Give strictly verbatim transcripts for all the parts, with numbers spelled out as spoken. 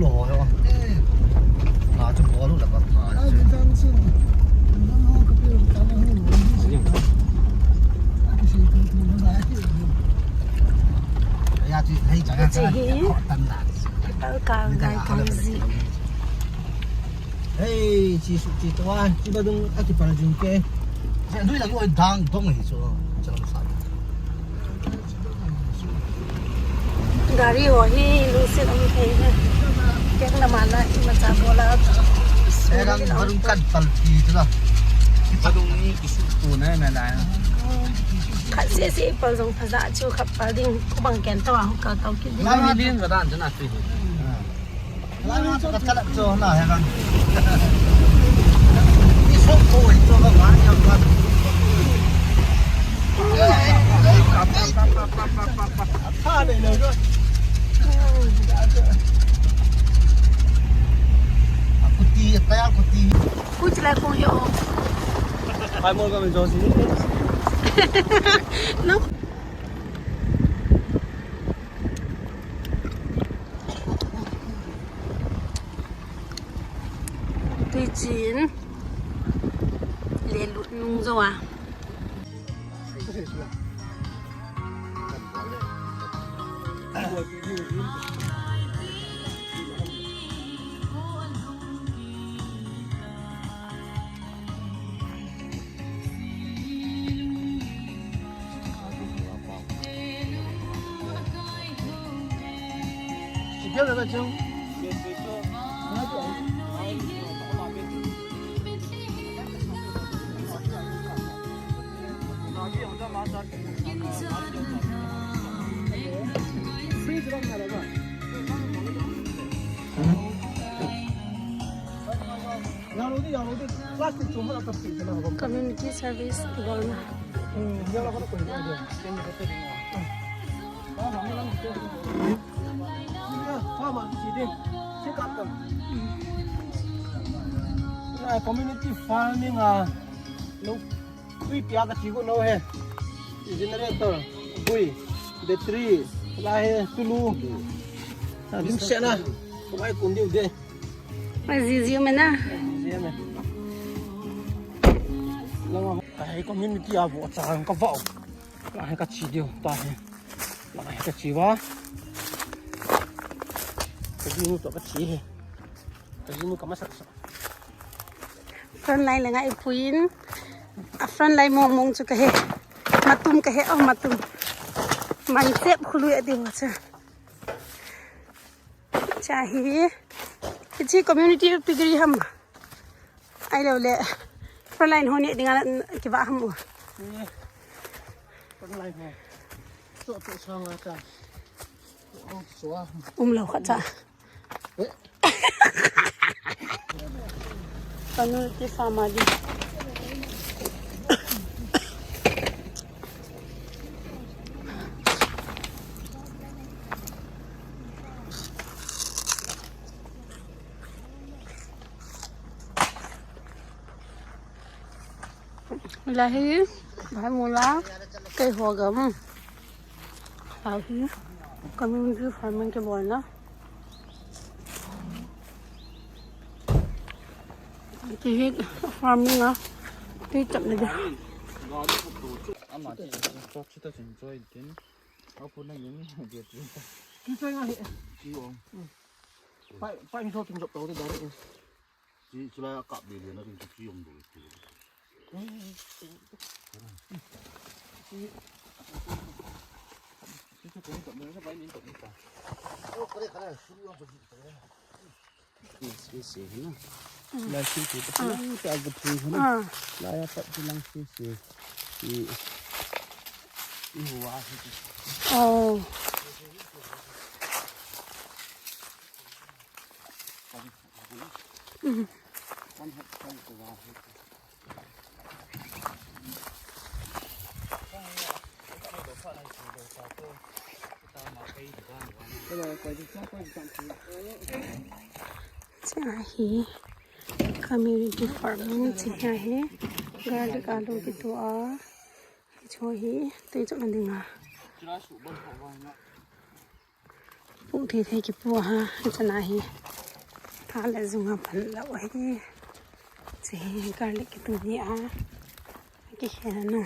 Lo ho. Na chu bol la ka pha. Ya chu hei cha. Chu hi. Tan da. Kal kal ngai kal ji. Hei, chi su chi to a, chi ba dung a ki pa jing ke. Dui la ko dang dong hi chu. Cha la sa. Gari ho hi lungset um thei he. Keng lama la imacha bol a. Erang barung kan palpi tu la. Barung ni kisu tu na na la. Khat sese pal jong phaja chu khat pal ding ko bang ken to a ka tau kit ding. La ni ding ka dan jana tu. La ni chu ka chala chu na he kan. Ni so ko i chu ka ma ni ka. Kuti, kaya kuti. Kuti la kong yo. Ai mo ka min jo si. No. Tuichin. Le lut nung jo a. Community service bolna. Community farming a, no, tui pia ka chi ko no he. Generator, bui, battery, la he, tulu. Lim se na. Ko mai kun diu de. Mai zi zi me na. Zi me. Lama, ka hei community a vo chang ka vau. Ka hei ka chi diu ta hei. Ka hei ka chi va. Ka ji nu to ka chi hei. Ka ji nu ka masak sa. Front line le ngai puin. A front line mong mong chu ka hei. Matum ka hei, oh, matum. Mai tep khului a diu cha. Cha hi. Hichi community piggery ham. Ai lo le. Front line ho ni dinga kiva ham u. Front line ho. So to sanga ta. Um lo kha cha. Community farm a di. Lahi, bhai mula, kei ho gam. Lahi, community farming kibolna. Ti hi farming a, ti chapna dia. Ama, chok chita ching choi tin. Apu na yun ni dia tu. Ki choi nga hi. Ki ong. Pai, pai mi so tum jop to de da. Chi, chi la kap de de na kin chi ong do. Yes, yes, yes, na. La chi chi ta na. Sa ga phu na. Ah. La ya pat chi lang chi chi. I, i hua chi. Oh. Cha hi community farming cha hi garlic alu kitu a. Cho hi, tui cho na dinga. Pu thei thei kipu a ha, chana hi. Kale zunga pan lo hi. Chi garlic kitung ni a. Ki hena no.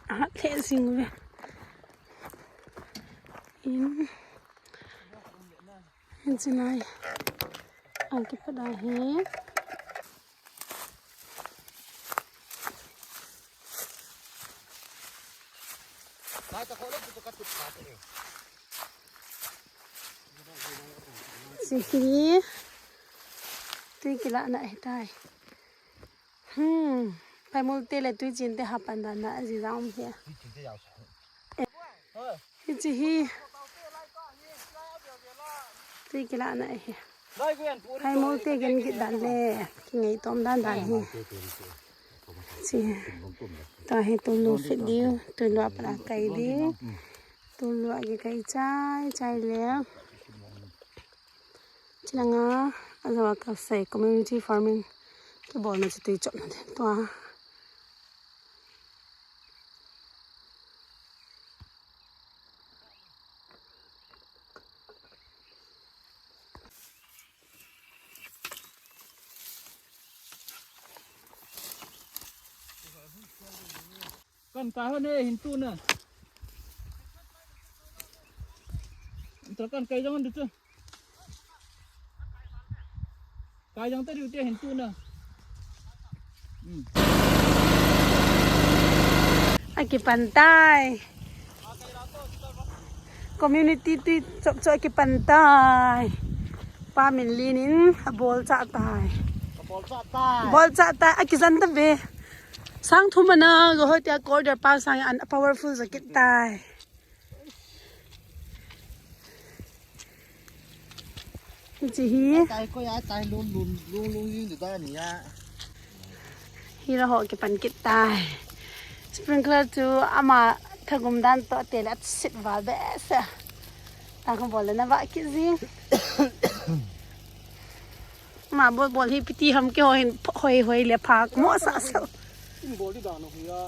A, leh zing ve. In. In chinai. A kipat a hi. Chi hi. Tui kilahna ahitai. Hmm. Phaimol te le tuichin te hapan dan na aji jang um hi. Hichi hi. Tui kilahna ahi. Phaimol te gen git dan le. Kingei tom dan dan hi. Chi. Tua hi tulu fit diu. Tulu a pat a kai diu. Tulu a kikai chai chai le. Chilanga, ajo a kasei community farming kibolna chu tui chopna ding tua. Kan kai hon e, hin tuna. Tua kan kai jong hon diu chu. Kai jong ta diu te, hin tuna. Hmm. Akipan tai. Community tui chop chop akipan tai. Pa Min Lin in abol cha tai. Abol cha tai. Bol cha tai. Akijan ta ve. Sang thum ana, go hoi tia quarter pa sang an powerful ja kit tai. Hichi hi. Tai ko ya, tai lun, lun, lun, lun, lun, da ni ya. Hi la ho kipan kit tai. Sprinkler chu ama thagum dan to te la sit val be sa. Ta ko bol na va ki jing. Ma bol bol hi piti ham ke ho hin hoi hoi le phak mo sa sa. In bol di dan ho ya.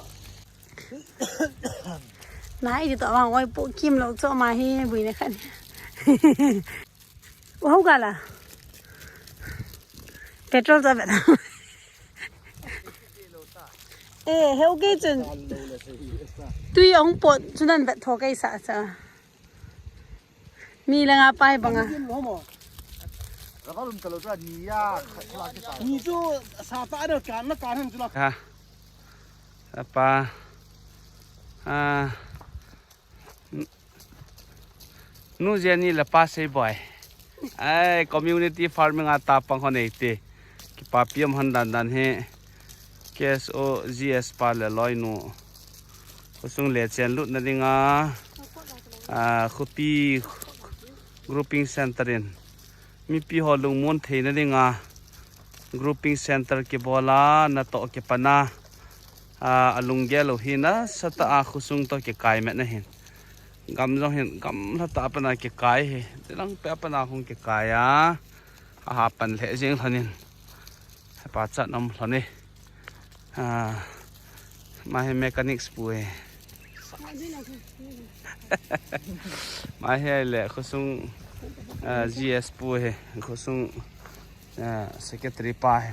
Nai di to ma oi po kim lo cho ma hi bui ne khan. Wow gala. Petrol ta bela. Eh, heu ke chun. Tui ong pot chunan vet tho kai sa cha. Mi la nga pai banga. Ravalun kalo tua ni ya, khala kita. Ni chu sa ta da kan na kan han chu la. Ha. Apa. Ah. Nu Jenny le pa Seiboi. Ai, community farming a tapang hon eite. Kipapi um hon dan dan hi. K S O G S pa le loinu. Khosung le chen lutna dinga. Ah, khopi grouping center in. Mipi ho lungmon theina dinga grouping center kibola natoh kipana, a, alunggel u hi nasatah a khosung toh kikai met na hin. Gam jong hin gamla tah a pana kikai hi. Tilang pe a pana hung kikai a. Aha pan lheh jing lhonin. Hepa chat nom lhon e. Ah, ma hi mechanics pu e. Ma hi le khosung, ah, G S pu e, khosung, ah, secretary pa e.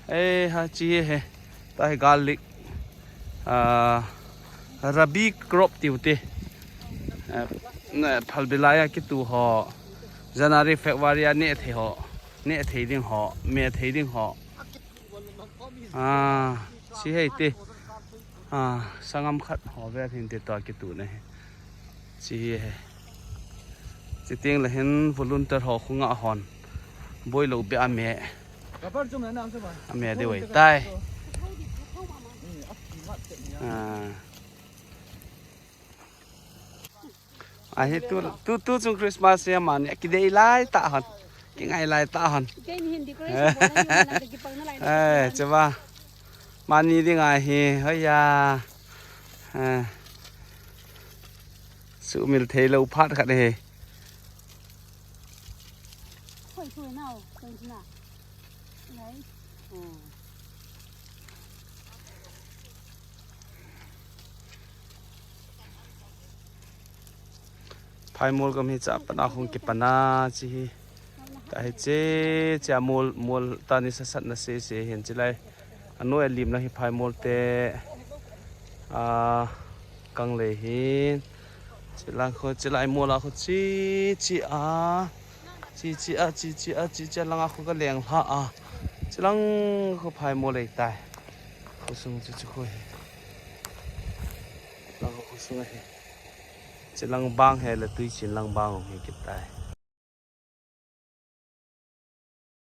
Eh, ha chi he. Ta hi garlic. Ah, rabi crop tiu te. Ah, na phalbi lai a kitu ho. January, February a neh thei ho. Neh thei ding ho. Meh thei ding ho. Ah, chi hei te. Ah, sangam khat ho ve hin te to kitu na hi. Chi hi he. Chi ting la hin volunteer ho khunga hon. Boi lo be a me. Ka bar chung na nam sa ba. A me de wei tai. Hmm, a ki mat te ni a. Ah. Ahi tu, tu, tu chung Christmas ya mani, kidei lai ta hon. Kingai lai ta hon. Kei ni hin decoration bol na ni, na kipang na lai na. Eh, chaba. Mani ding ahi, hoiya. Eh. Sumil thei lo phat khat he. Khoi khoi nau, koi na. Lai. Hmm. Phaimol gam hi chapatna hung kipatna chi hi. Tahi che, che a mol, mol tani sasatna sese hin chilai. Anoi alim lang hi phaimol te. A, kang lei hin. Chilang kho, chilai mol a kho chi, chi a. Chi, chi a, chi, chi a, chi, chi a lang a kho ka leng lha a. Chilang kho phaimol lei tai. Khosung chu chu kho hi. Lang kho khosung ahi. Chilang bang hi le tui chin lang bang hi kitai.